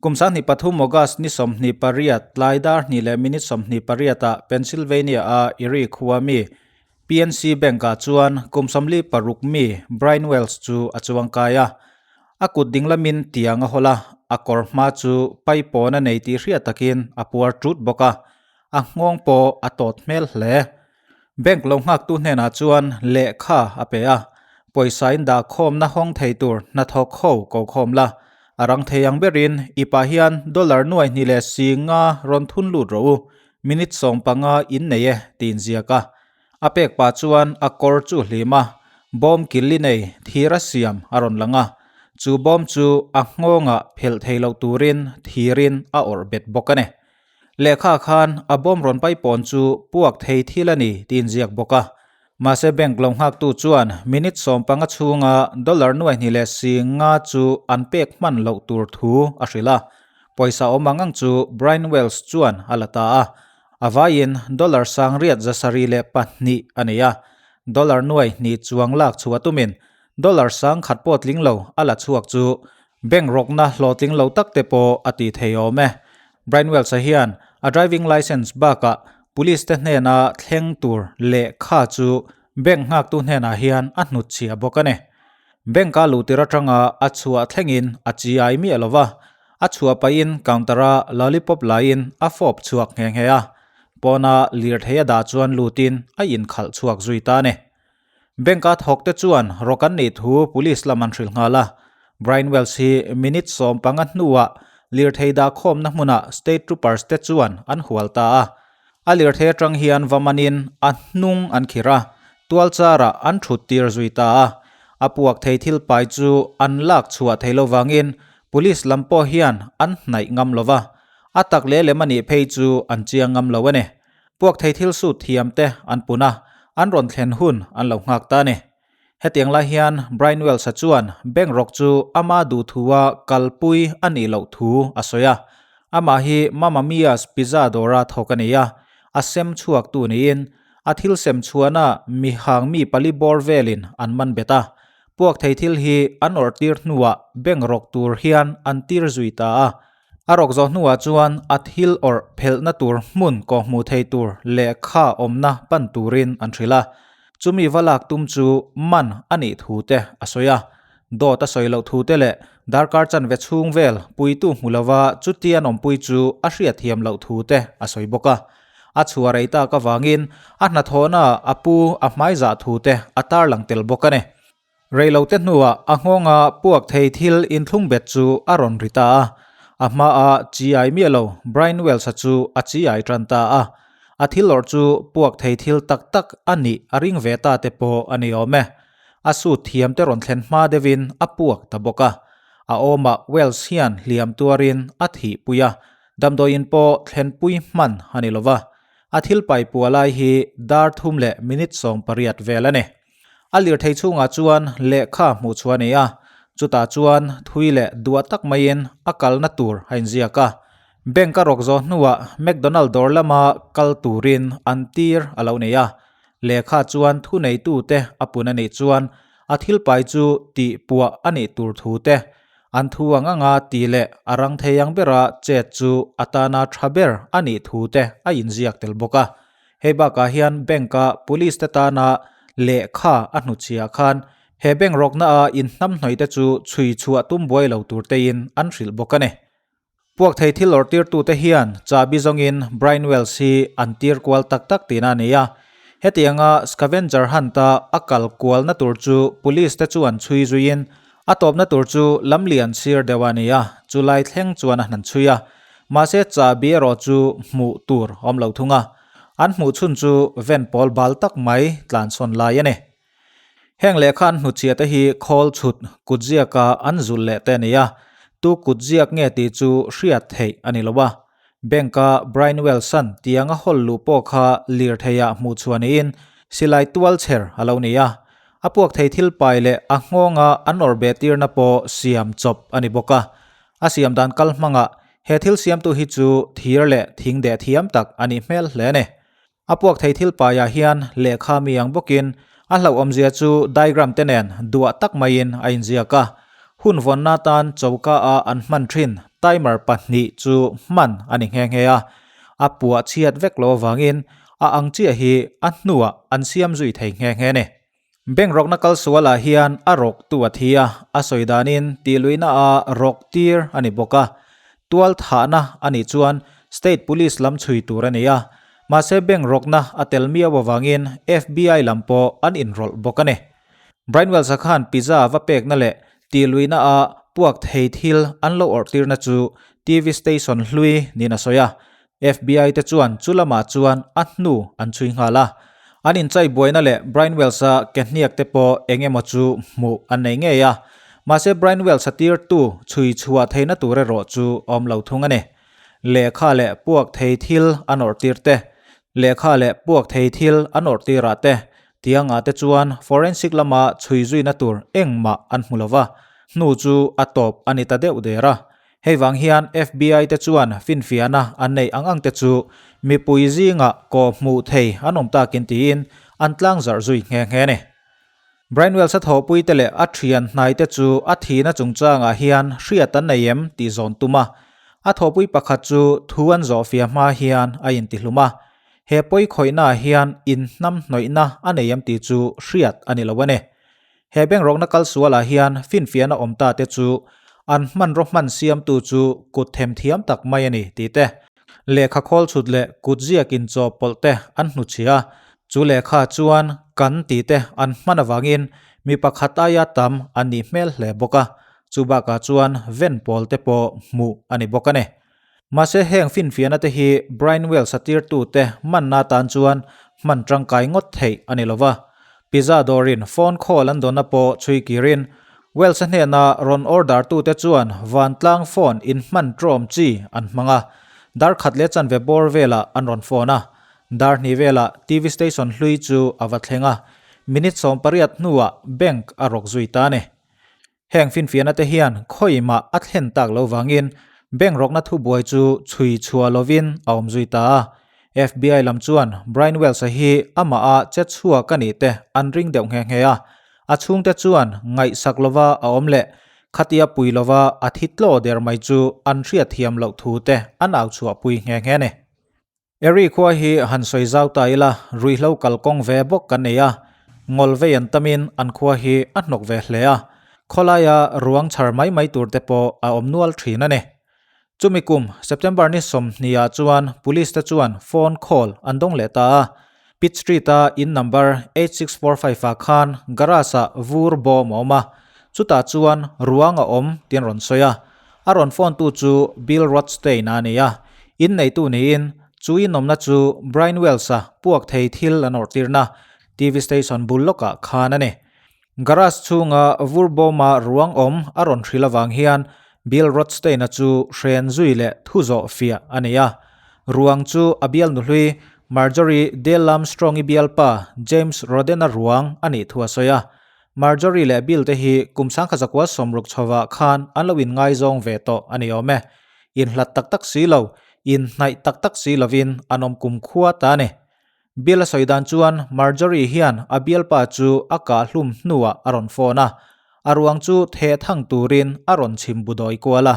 Kum 23 August ni 28 tlai dar hnih leh minute 28 ah Pennsylvania a Erie khua mi PNC Bank ah chuan kum 46 mi Brian Wells chu a chuang kai a. A kut ding lamin tiang a hawl a, a kawr hma chu paipawn a nei tih hriat takin a puar tut bawk a, a nghawng pawh a tawt hmel hle. Bank lo nghaktu hnenah chuan lehkha a pe a, pawisa in dah khawmna hawng thei tur hnathawk ho ko khawm la, a rang thei ang berin i pah hian dollar nuai hnih leh si nga rawn thun lut rawh u, minute 15 in nei e tiin ziak a. A pek pah chuan a kawr chu hlim a, bawm killi nei thir a siam a rawn lang a, chu bawm chu a nghawngah phelh thei loh turin thirin a awrh bet bawk a ni. Lehkha khan a bawm rawn paipawn chu puak thei thil a ni tiin ziak bawk a. Mahse bank lo nghaktu chuan minute 15 chhunga dollar nuai hnih leh si nga chu an pek hman loh tur thu a hrilh a. Pawisa awm ang ang chu Brian Wells chuan a la ta a. A vaiin dollar 732 a nei a. Dollar nuai hnih chuang lak chhuah tumin dollar 1000 pawh tling lo a la chhuak chu bank rawkna hlawhtling lo tak te pawh a ti thei awm e. Brian Wells-a hian a driving licence bakah police te hnena thleng tur lehkha chu bank nghaktu hnenah hian a hnutchhiah bawk a ni. Bank-a luhtir atanga a chhuah thlengin a chi ai miah lo va, a chhuah pahin counter-a lollipop laiin a fawp chhuak nghe nghe a, pawna lirthei a dah chuan lutin a inkhalh chhuak zui ta a ni. Bank-a thawk te chuan rawk an nih thu police lam an hrilh nghal a. Brian Wells hi minute 15 hnuah lirthei dah khawmna hmunah state troopers te chuan an hual ta a. A lirthei atang hian va manin a hnung an khirh a, tual charah an thut tir zui ta a. A puak thei thil pai chu an lak chhuah thei lovangin police lam pawh hian an hnaih ngam lo va. A tak leh lem a nih phei chu an chiang ngam lo a ni. Puak thei thil sut thiam te an pun a, an rawn thlen hun an lo nghak ta a ni. Hetiang lai hian Brian Wells-a chuan bank rawk chu ama duhthua kalpui a nih loh thu a sawi a. Amah hi Mamma Mia's Pizza dawra thawk a ni a, a sem chhuaktu niin a thil sem chhuahna mi hang mi pali bawr velin an man bet a. Puak thei thil hi an awrh tir hnuah bank rawk tur hian an tir zui ta a. A rawk zawh hnuah chuan a thil awrh phelhna tur hmun kawhhmuh thei tur lehkha awmna pan turin an hrilh a. Chumi va lak tum chu man a nih thu te a sawi a. Dawt a sawi loh thu te leh darkar chanve chhung vel puitu hmu lova chuti an awmpui chu a hriatthiam loh thu te a sawi bawk a. A chhuah rei tak avangin a hnathawhna a pu a hmaizah thu te a tarlang tel bawk a ni. Reilote hnuah a nghawnga puak thei thil inthlung bet chu a rawn ri ta a. A hmaa chi ai miah lo Brian Wells-a chu a chi ai tan ta a. A thil awrh chu puak thei thil tak tak a nih a ring ve ta te pawh a ni awm e. A sut thiam te rawn thlen hma deuhin a puak ta bawk a. A awmah Wells hian hliam tuarin a thihpui a, damdawiin pawh thlenpui hman a ni lo va. A thil pai pua lai hi dar thum leh minute 18 vel a ni. A lirthei chhungah chuan lehkha hmuh chhuah a ni a, chutah chuan thui leh duah tak maiin a kalna tur a inziak a. Bank a rawk zawh hnuah McDonald dawr lama kal turin an tir a lo nei a. Lehkha chuan thuneitute a pun a nih chuan a thil pai chu tih puah a nih tur thu te, an thu ang anga ti leh a rang thei ang bera chet chu a tana tha ber a nih thu te a inziak tel bawk a. Hei bakah hian bank-a police te tana lehkha a hnutchhiah khan he bank rawkna a inhnamhnawih te chu chhui chhuah tum buai lo tur tein an hrilh bawk a ni. Puak thei thil awrh tirtute hian chahbi zawngin Brian Wells hi an tir kual tak tak tihna a ni a. Hetianga scavenger hunt-a a kal kualna tur chu police te chuan chhui zuiin a tawpna tur chu lamlian sir deuh a ni a, chulai thleng chuan a hnan chhui a. Mahse chahbi erawh chu hmuh tur awm lo thung a, an hmuh chhun chu ven pawl bal tak mai tlansawn lai a ni. Heng lehkha an hnutchhiah te hi khawl chhut kutziaka an zulh leh te a ni a, tu kutziak nge tih chu hriat theih a ni lo a. Bank-a Brian Wells-a'n tianga hawl luh pawh kha lirtheiah hmuh chhuah niin silai tual chher a lo ni a. A puak thei thil pai leh a nghawnga an awrh beh tirna pawh siam chawp a ni bawk a. A siam dan kal hmangah he thil siamtu hi chu thir leh thing deh thiam tak a nih hmel hle a ni. A puak thei thil paiah hian lehkha mi ang bawkin a hlauhawmzia chu diagram te nen duah tak maiin a inziak a. Hun vawnna tan choka a an hman thin timer pahnih chu hman a ni nghe nghe a, a puah chhiat vek lo avangin a ang chiah hi a hnuah an siam zui thei nghe nghe a ni. Bank rawkna kal sualah hian a rawktu a thi a, a sawi danin tihluihna a rawk tir a ni bawk a. Tual thahna a nih chuan State Police lam chhui tur a ni a, mahse bank rawkna a tel miau avangin FBI lam pawh an inrawlh bawk a ni. Brian Wells-a khan pizza va pekna leh tihluihna a puak thei thil an lo awrh tirna chu TV station hlui niin a sawi a. FBI te chuan chu lamah chuan a hnu an chhui nghal a. An inchai buaina leh Brian Wells-a ke hniak te pawh eng emaw chu hmuh an nei ngei a. Mahse Brian Wells-a tirtu chhui chhuah theihna tur erawh chu a awm lo thung a ni. Lehkha leh puak thei thil an awrh tir te, lehkha leh puak thei thil an awrh tirah te Tiangah te chuan forensic lama chhui zuina tur engmah an hmu lo va, hnu chu a tawp a ni ta deuh der a. Hei vang hian FBI te chuan finfiahna an neih ang ang te chu mipui zingah kaw hmuh thei an awm takin tiin an tlangzarh zui nghe nghe a ni. Brian Wells-a thawhpuite leh a thian hnaite chu a thihna chungchangah hian hriat an nei em tih zawn tum a. A thawhpui pakhat chu thu an zawhfiah hma hian a intihlum a. He pawi khawihnaah hian inhnam hnawihna a nei em tih chu hriat a ni lo a ni. He bank rawkna kal sualah hian finfiahna awm ta te chu an hmanraw hman siamtu chu kut them thiam tak mai a ni tih te, lehkha khawl chhut leh kut ziak inchawp pawlh te an hnuchhia a, chu lehkha chuan kan tih te an hman avangin mi pakhat aia tam an nih hmel hle bawk a, chu bakah chuan ven pawl te pawh hmuh a ni bawk a ni. Mahse heng finfiahna te hi Brian Wells a tirtute manna atan chuan hman tangkai ngawt theih a ni lova. Pizza dawrin phone call an dawnna pawh chhui kirin Wells-a hnena rawn order tute chuan vantlang phone in hman tawm chi an hmang a, dar khat leh chanve bawr velah an rawn phone a. Dar hnih velah TV station hlui chu a va thleng a, minute 18 hnuah bank a rawk zui ta a ni. Heng finfiahna te hian khawimah a thlen tak lo vangin bank rawkna thubuai chu chhui chhuah lovin a awm zui ta a. FBI lam chuan Brian Wells-a hi amah a che chhuak a nih te an ring deuh nghe nghe a. A chhungte chuan ngaihsak lova a awm leh khatia pui lova a thi tlaw der mai chu an hriatthiam loh thu te an au chhuahpui nghe nghe a ni. Erie khua hi han sawi zau ta ila, ruihhlo kalkawng ve bawk kan nei a, ngawl vei an tamin an khua hi a hnawk ve hle a, khawlaia ruang chhar mai mai tur te pawh a awm nual thin a ni. Chumi kum September ni 20 ah chuan Police te chuan phone call an dawng leh ta a, Pitt Street a in number 8645 ah khan garage ah vur bawm a awm a, chutah chuan ruang a awm tih an rawn sawi a, A rawn phone tu chu Bill Rothstein a ni a, inneitu niin chu inawmna chu Brian Wells-a puak thei thil an awrhtirna TV station bul lawkah khan a ni. Garage chhunga vur bawma ruang awm a rawn hrilh avang hian Bill Rothstein-a chu hren zui leh thu zawh fiah a ni a. Ruang chu a bial nuhlui Marjorie Dale Armstrong-i bialpa James Roden-a ruang a nih thu a sawi a. Marjorie leh Bill te hi kum 1960 chhovah khan an lo inngaizawng ve tawh a ni awm e. Inhlat tak tak si lo, inhnaih tak tak si lovin an awm kum khua ta a ni. Bill a sawi dan chuan Marjorie hian a bialpa chu a kah hlum hnuah a rawn phone a, a ruang chu theh thang turin a rawn chhim bu dawi kual a.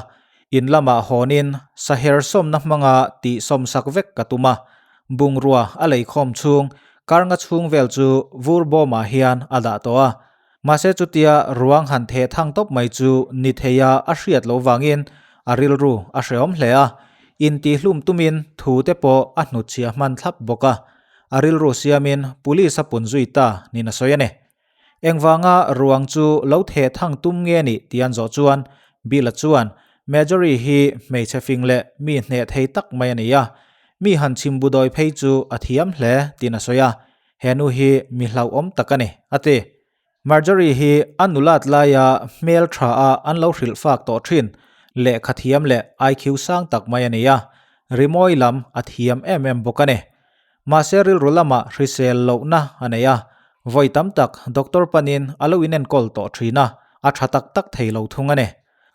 In lamah hawnin saher sawmna hmanga tih sawmsak vek ka tum a, bungrua a leikhawm chhung Karnga chhung vel chu vur bawmah hian a dah tawh a, mahse chutia ruang han theh thang tawp mai chu ni theia a hriat loh vangin a rilru a hrehawm hle a, intihhlum tumin thu te pawh a hnutchhiah hman thlap bawk a, a rilru siamin police a pun zui ta niin a sawi a ni. Engvanga ruang chu lo theh thang tum nge ni tih an zawh chuan Bill-a chuan Marjorie hi hmeichhe fing leh mi hneh thei tak mai a ni a, Mi han chhim bu dawi phei chu a thiam hle tiin a sawi a, he nu hi mi hlauhawm tak a ni, a ti. Marjorie hi a nulat laia hmel tha a an lo hrilh fak tawh thin, lehkha thiam leh IQ sang tak mai a ni a, rimawi lam a thiam em em bawk a ni. Mahse rilru lamah hrisel lohna a nei a, vawi tam tak doctor panin a lo inenkawl tawh thin a, a tha tak tak thei lo thung a ni.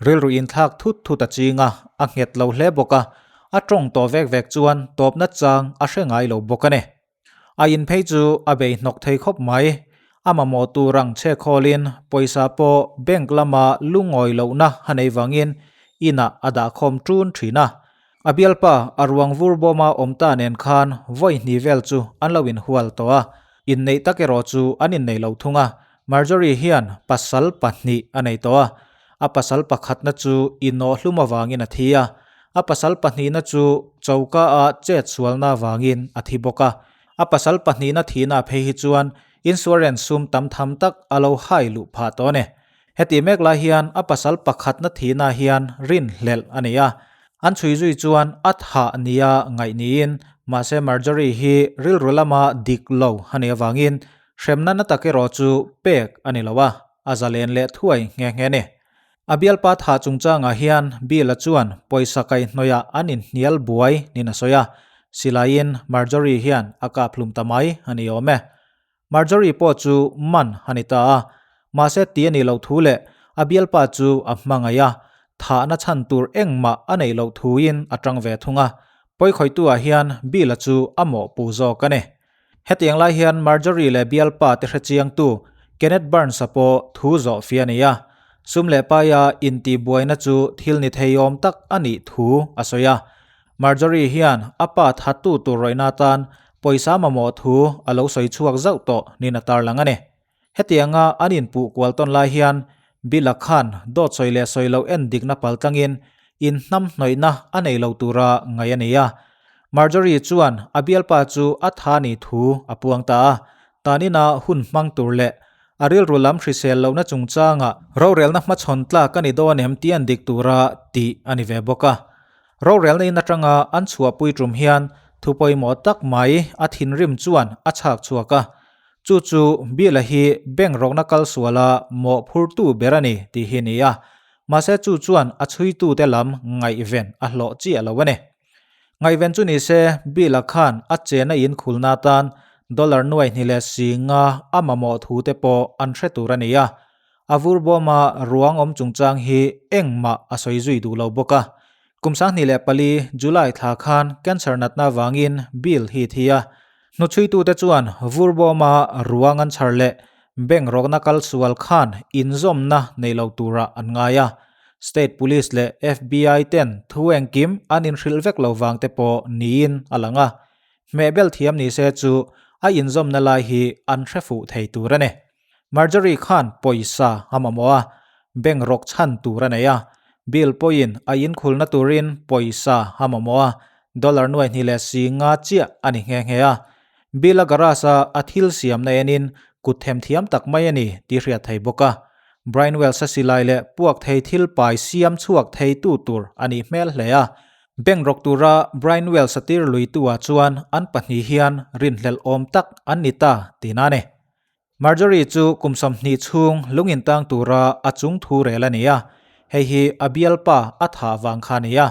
Rilru inthlak thut thut a ching a, a nghet lo hle bawk a, a tawng tawh vek vek chuan tawpna chang a hre ngai lo bawk a ni. A in phei chu a bei hnawk thei khawp mai, a mamawh tur ang che khawlin pawisa pawh bank lama lungawi lohna a nei vangin inah a dahkhawm ṭun ṭhin a. A bialpa a ruang vur bawma awm ta nen khan vawi hnih vel chu an lo inhual tawh a, inneih tak erawh chu an innei lo thung a. Marjorie hian pasal pahnih a nei tawh a, a pasal pakhatna chu inawhhlum avangin a thi a, a pasal pahnihna chu choka a chet sualna avangin a thi bawk a. A pasal pahnihna thihna phei hi chuan insurance sum tam tham tak a lo hai luh phah tawh a ni. Heti mek lai hian a pasal pakhatna thihna hian rinhlelh a nei a, an chhui zui chuan a thah nia ngaih niin mahse Marjorie hi rilru lama dik lo a nih avangin hremna na tak erawh chu pek a ni lo a, a zalen leh thuai nghe nghe a ni. A bialpa thah chungchangah hian Bill-a chuan pawisa kaihhnawihah an inhnial buai niin a sawi a, silaiin Marjorie hian a kap hlum ta mai a ni awm e. Marjorie pawh chu man a ni ta a, mahse ti a nih loh thu leh a bialpa chu a hmangaih a, thahna chhan tur engmah a neih loh thuin a tang ve thung a, pawikhawihtu-ah hian Bill-a chu a mawhpuh zawk a ni. Hetiang lai hian Marjorie leh bialpa te hrechiangtu Kenneth Burns-a pawh thu zawh fia a nei a, sum leh paia intihbuaina chu thil ni theiawm tak a nih thu a sawi a. Marjorie hian a pa thattu tur rawihna atan pawisa mamawh thu a lo sawi chhuak zauh tawh niin a tarlang a ni. Hetianga an inpuh kual tawn lai hian Bill-a khan dawt sawi leh sawi loh en dikna pal tlangin inhnamhnawihna a nei lo tura ngaih a nei a. Marjorie chuan a bialpa chu a tha ni thu a puang ta a, tanina hun hmang tur leh a rilru lam hrisel lohna chungchanga rorelna hmachhawn tlak a ni dawn em tih an dik tura tih a ni ve bawk a. Rorelna in atanga an chhuahpui tum hian thu pawimawh tak mai a thinrim chuan a chhak chhuak a, chu chu Bill-a hi bank rawkna kal suala mawhphurtu ber a ni tih hi a ni a, mahse chu chuan a chhuitute lam ngaihven a hlawh chiah lo a ni. Ngaihven chu ni se Bill-a khan a chena in khulna atan dollar nuai hnih leh si nga a mamawh thu te pawh an hre tur a ni a, A vur bawma ruang awm chungchang hi engmah a sawi zui duh lo bawk a. Kum 2004 July thla khan cancer natna vangin Bill hi thi a. Hnuchhuitute chuan vur bawma ruang an chhar leh bank rawkna kal sual khan inzawmna nei lo turah an ngai a. State Police leh FBI ten thu engkim an inhrilh vek lo vang te pawh niin a lang a. Hmehbel thiam ni se chu a inzawmna lai hi an hre fuh thei tur a ni. Marjorie khan pawisa a mamawh a, bank rawk chhan tur a nei a. Bill pawhin a inkhulna turin pawisa a mamawh a, dollar nuai hnih leh si nga chiah a ni nghe nghe a. Bill-a garage-a a thil siamna enin kut themthiam tak mai a ni tih hriat thei bawk a. Brian Wells-a silai leh puak thei thil pai siam chhuak theitu tur a nih hmel hle a. Bank rawk tura Brian Wells-a tir luitu-ah chuan an pahnih hian rinhlelh awm tak an ni ta tihna a ni. Marjorie chu kum 20 chhung lung intang tura a chung thu rel a ni a, hei hi a bialpa a thah vang kha a ni a.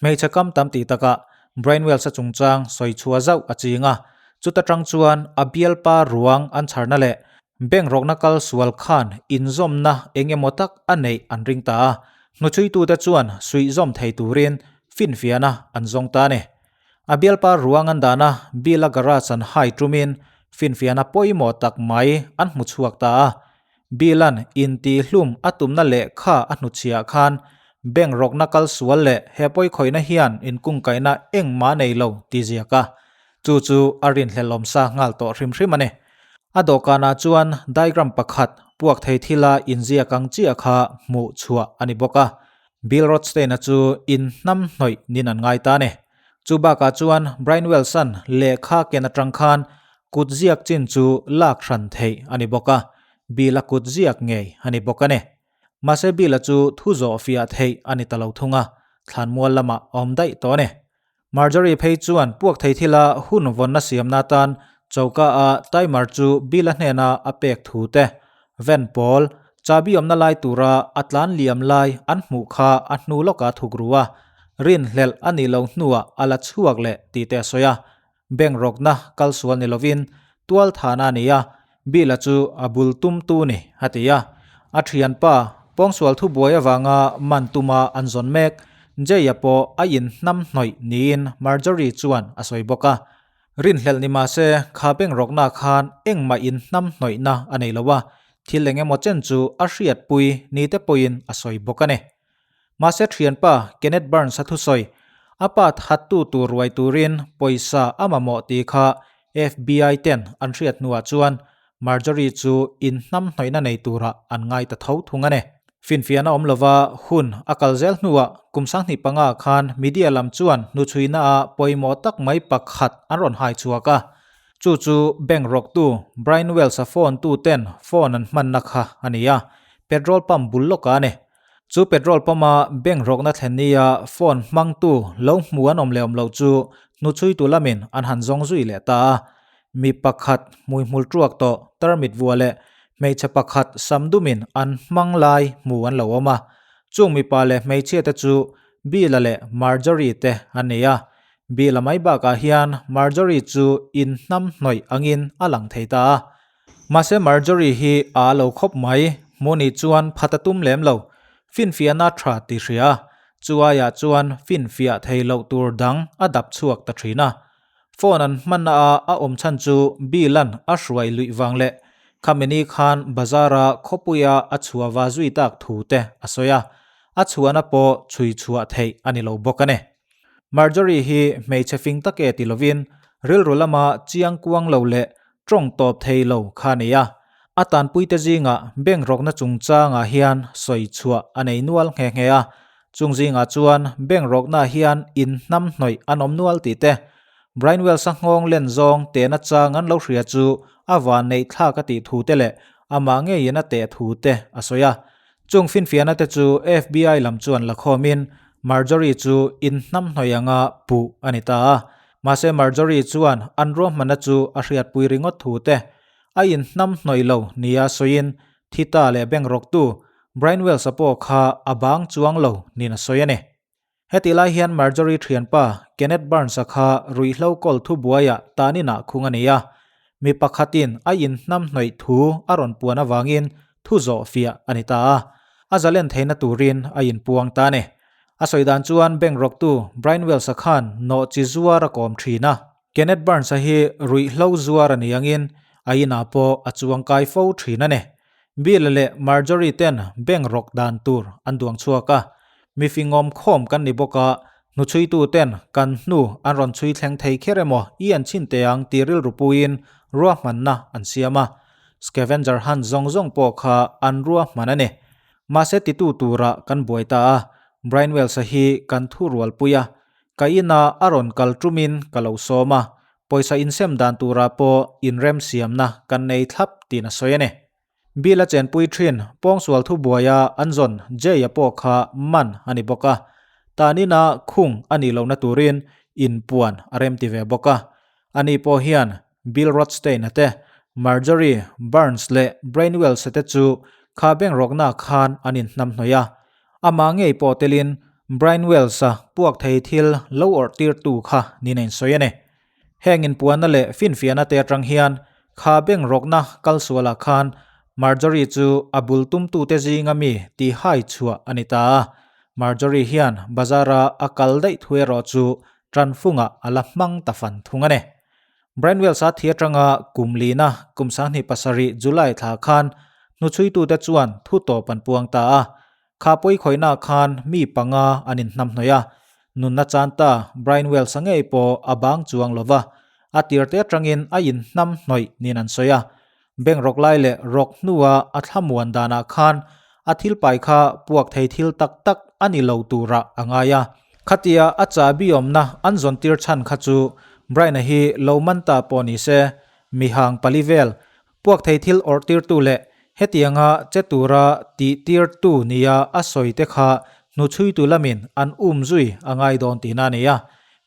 Hmeichhe kam tam tih takah Brian Wells-a chungchang sawi chhuah zauh a ching a, chuta tang chuan a bialpa ruang an chharna leh bank rawkna kal sual khan inzawmna eng emaw tak a neih an ring ta a, hnuchhuitute chuan suihzawm thei turin finfiahna an zawng ta a ni. A bialpa ruang an dan a, Bill-a garage an hai tumin finfiahna pawimawh tak mai an hmu chhuak ta a. Bill-a'n intihhlum a tumna lehkha a hnuchhiah khan bank rawkna kal sual leh he pawikhawihna hian inkungkaihna engmah nei lo ti ziak a. Chu chu a rinhlelawm sa nghal tawh hrim hrim a ni. A dawhkanah chuan diagram pakhat puak thei thila inziak ang chiah kha hmuh chhuah a ni bawk a. Bill Rothstein-a chu in hnam hnawih nin an ngai ta a ni. Chu bakah chuan Brian Wells-a'n lehkha ken atang khan kut ziak chin chu lak hran theih a ni bawk a, Bill-a kut ziak ngei a ni bawk a ni. Mahse Bill-a chu thu zawh fiah theih a ni ta lo thung a, thlanmual lamah a awm daih tawh a ni. Marjorie phei chuan puak thei thila hun vawnna siamna atan choka a timer chu Bill-a hnena a pek thu te, van pawl, chabi awmna lai tura a tlan liam lai an hmuh kha a hnu lawka thuk ru a, rinhlelh a nih lo hnuah a la chhuak leh tih te a sawi a. Bank rawkna kal sual ni lovin tual thahna a ni a, Bill-a chu a bul tum tu ni a ti a. A thianpa pawngsual thubuai avanga man tuma an zawn mek Jay-a pawh a inhnam hnawih niin Marjorie chuan a sawi bawk a. Rinhlelh ni mah se kha bank rawkna khan engmah inhnam hnawihna a nei lo a, thil eng emaw chen chu a hriatpui ni te pawhin a sawi bawk a ni. Mahse thianpa Kenneth Burns a thusawi, a pa thattu tur ruai turin pawisa a mamawh tih kha FBI ten an hriat hnuah chuan Marjorie chu inhnamhnawihna nei turah an ngai ta tho thung a ni. Finfiahna awm lova hun a kal zel hnuah kum 25 khan media lam chuan hnuchhuina ah pawimawh tak mai pakhat an rawn hai chhuak a. Chu chu bank rawktu Brian Wells-a phone tu ten phone an hmanna kha a ni a, petrol pump bul lawkah a ni. Chu petrol pump-a bank rawkna thlen nia phone hmangtu lo hmu an awm leh awm loh chu hnuchhuitu lamin an han zawng zui leh ta a. Mi pakhat hmuihmul tuak tawh tarmit vua leh hmeichhe pakhat sam dumin an hmang lai hmu an lo awm a. Chung mipa leh hmeichhia te chu Bill-a leh Marjorie te an ni a. Bill-a mai bakah hian Marjorie chu inhnamhnawih angin a lang thei ta a. Mahse Marjorie hi a lo khawp mai, hmuh nih chuan phat a tum lem lo. Finfiahna tha ti hria a, chu aiah chuan finfiah thei loh tur dang a dap chhuak ta thin a. Phone an hmanna a a awm chhan chu Bill-a'n a hruai luih vang leh khamini khan bazar-a khawpuia a chhuah va zui tak thu te a sawi a, a chhuahna pawh chhui chhuah theih a ni lo bawk a ni. Marjorie hi hmeichhe fing tak e ti lovin rilru lama chiang kuang lo leh tawng tawp thei lo kha a ni a, a tanpuite zingah bank rawkna chungchangah hian sawi chhuah a nei nual nghe nghe a, chung zingah chuan bank rawknaah hian in hnam hnawih an awm nual tih te, Brian Wells-a nghawng len zawng tehna chang an lo hria chu a van neih thlak a tih thu te leh amah ngeiin a teh thu te a sawi a. Chung finfiahna te chu FBI lam chuan la khawmin Marjorie chu in hnam hnawih anga puh a ni ta a. Mahse Marjorie chuan an ruahmanna chu a hriatpui ringawt thu te a in hnam hnawih lo nia sawiin thi ta leh bank rawktu Brian Wells-a pawh kha a bang chuang lo niin a sawi a ni. Hetih lai hian Marjorie thianpa Kenneth Burns-a kha ruihhlo kawl thubuaiah taninah khung a ni a. Mi pakhatin a inhnamhnawih thu a rawn puan avangin thu zawh fiah a ni ta a. A zalen theihna turin a inpuang ta a ni. A sawi dan chuan bank rawktu Brian Wells-a khan nawh chi zuar a kawm thin a. Kenneth Burns-a hi ruihhlo zuar a ni angin a inah pawh a chuangkai fo thin a ni. Bill leh Marjorie ten bank rawk dan tur an duang chhuak a, mi fingawm khawm kan ni bawk a, hnuchhuitu ten kan hnu an rawn chhui thleng thei kher emaw i an chhin teh ang tih rilru puiin ruahmanna an siam a. Scavenger hunt zawng zawng pawh kha an ruahman a ni. Mahse titu turah kan buai ta a, Brian Wells-a hi kan thu rualpui a, ka inah a rawn kal tumin ka lo sawm a, Pawisa insem dan turah pawh inremsiamna kan nei thlap tiin a sawi a ni. Bill a chenpui thin pawngsual thubuaia an zawn Jay-a pawh kha man a ni bawk a, tanina khung a nih lohna turin inpuan a remti ve bawk a. Ani pawh hian Bill Rothstein-a te, Marjorie Barnes leh Brain Wells-a te chu kha bank rawknaah khan an inhnamhnawih a. Amah ngei pawh telin Brian Wells-a puak thei thil lo awrh tirtu kha niin a insawi a ni. Heng inpuanna leh finfiahna te atang hian kha bank rawkna kal sualah khan Marjorie chu a bul tumtute zinga mi tih hai chhuah a ni ta a. Marjorie hian bazar-a a kal daih thu erawh chu tanfungah a la hmang ta fan thung a ni. Brian Wells-a thi atanga kum lina kum 27 July thla khan hnuchhuitute chuan thu tawp an puang ta a. Kha pawikhawihnaah khan mi panga an inhnamhnawih a, nunna chan ta Brian Wells-a ngei pawh a bang chuang lo va, a tirte atangin a inhnamhnawih niin an sawi a. Bank rawk lai leh rawk hnua a thlamuan danah khan a thil pai kha puak thei thil tak tak a ni lo turah a ngai a. Khatia a chahbi awmna an zawn tir chhan kha chu Brian-a hi lo man ta pawh ni se, mihang pali vel puak thei thil awrh tirtu leh hetianga che tura tih tirtu nia a sawi te kha hnuchhuitu lamin an um zui a ngai dawn tihna a ni a.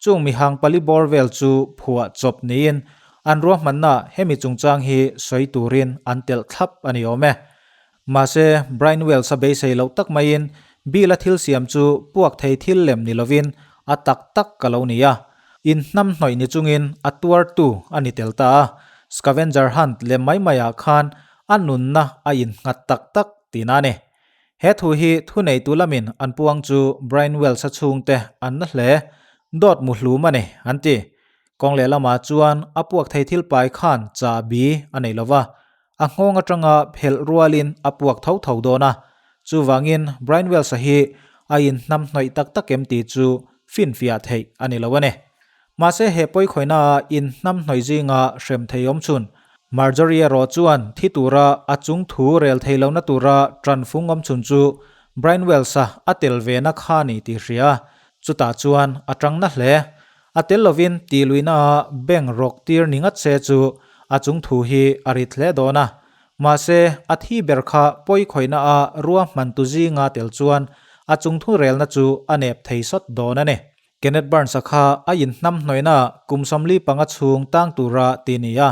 Chung mihang pali bawr vel chu phuah chawp niin an ruahmanna hemi chungchang hi sawi turin an telh thlap a ni awm e. Mahse, Brian Wells-a beisei loh tak maiin Bill-a thil siam chu puak thei thil lem ni lovin a tak tak ka lo ni a. Inhnamhnawih ni chungin a tuartu a ni tel ta a. Scavenger hunt lem mai maiah khan a nunna a innghat tak tak tihna a ni. He thu hi thuneitu lamin an puang chu Brian Wells-a chhungte an na hle. Dawt mu hlum a ni, an ti. Kawng lehlamah chuan a puak thei thil pai khan chahbi a nei lo va, a nghawng atanga phelh rualin a puak tho tho dawn a. Chuvangin Brian Wells-a hi a inhnamhnawih tak tak em tih chu finfiah theih a ni lo a ni. Mahse he pawikhawihnaah inhnamhnawih zinga hrem thei awm chhun Marjorie erawh chuan thi tura a chung thu rel thei lohna tura tanfung awm chhun chu Brian Wells-a a tel ve na kha ni tih hria. Chutah chuan a tang na hle. A tel lovin tih luihnaah bank rawk tir ni ngat se chu a chung thu hi a rit hle dawn a. Mahse a thi ber kha pawikhawihnaah ruahman tu zinga tel chuan a chung thu relna chu a nep thei sawt dawn a ni. Kenneth Burns-a kha a inhnamhnawihna kum 45 chhung tang tura ti ni a,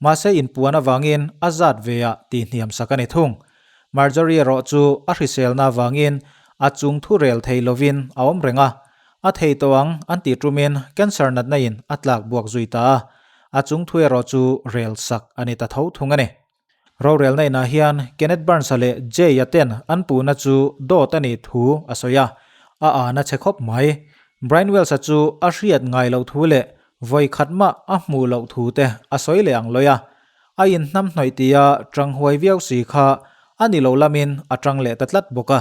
mahse inpuan avangin a zat veah tihhniam sak a ni thung. Marjorie erawh chu a hriselna avangin a chung thu rel thei lovin a awm reng a, a thei tawh ang an tih tumin cancer natna in a tlak buak zui ta a, a chung thu erawh chu rel sak a ni ta tho thung a ni. Rorelna inah hian Kenneth Burns-a leh Jay-a ten an puhna chu dawt a nih thu a sawi a, a an a chhe khawp mai. Brian Wells-a chu a hriat ngai loh thu leh vawi khat mah a hmuh loh thu te a sawi leh ang lawi a. A inhnamhnawih tia tang huai viau si kha a ni lo lamin a tang leh ta tlat bawk a.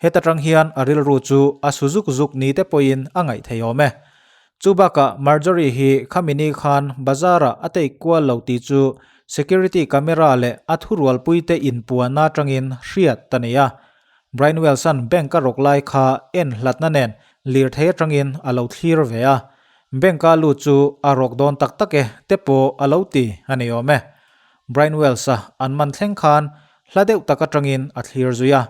Heta tang hian a rilru chu a su zuk zuk ni te pawhin a ngaih thei awm e. Chu bakah Marjorie hi khami ni khan bazar-ah a take kual lo tih chu security camera leh a thurualpuite inpuanna atangin hriat a nei a. Brian Wells-a'n bank a rawk lai kha en hlatna nen lirthei atangin a lo thlir ve a. Bank-a lut chu a rawk dawn tak tak e te pawh a lo ti a ni awm e. Brian Wells-a an man thleng khan hla deuh tak atangin a thlir zui a.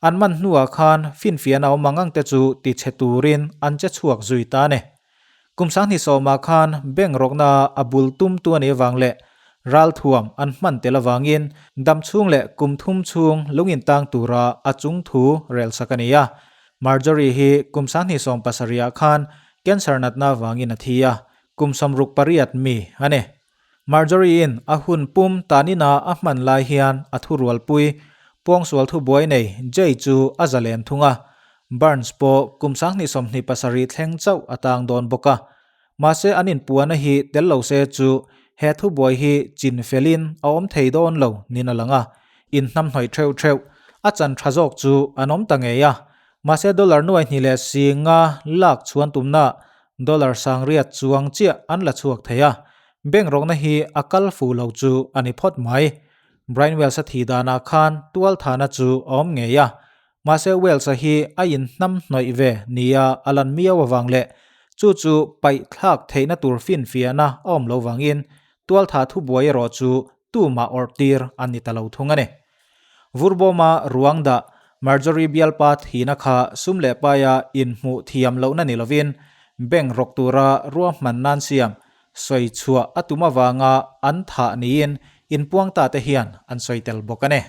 An man hnuah khan finfiahna awm ang ang te chu ti chhe turin an che chhuak zui ta a ni. Kum 2010 khan bank rawkna a bul tum tu a nih avang leh ralthuam an hman tel avangin dam chhung leh kum thum chhung lungin tang tura a chung thu rel sak a ni a. Marjorie hi kum 2017 khan cancer natna avangin a thi a, kum 68 mi a ni. Marjorie-in a hun pum tanina a hman lai hian a thurualpui pawngsual thubuai nei Jay chu a zalen thung a, Burns pawh kum 2027 thleng chauh a tang dawn bawk a. Mahse an inpuana hi tel lo se chu he thubuai hi chin felin a awm thei dawn lo nin a lang a, inhnamhnawih theuh theuh a chan tha zawk chu an awm ta ngei a. Mahse dollar nuai hnih leh si nga lak chhuan tumna Dollar sangriat chuang chiah an la chhuak thei a, bank rawkna hi a kal fu lo chu a ni phawt mai. Brian Wells-a thih danah khan tual thahna chu a awm ngei a, mahse Wells-a hi a inhnam hnawih ve nia a lan miau avang leh chu chu paih thlak theihna tur finfiahna a awm lo vangin tual thah thubuai erawh chu tumah awrh tir a ni ta lo thung a ni. Vurbawma ruang dah Marjorie bialpa thihna kha sum leh paia inhmuh thiam lohna ni lovin bank rawk tura ruahman nan siam sawi chhuah a tum avanga an thah niin inpuang ta te hian an sawi tel bawk a ni.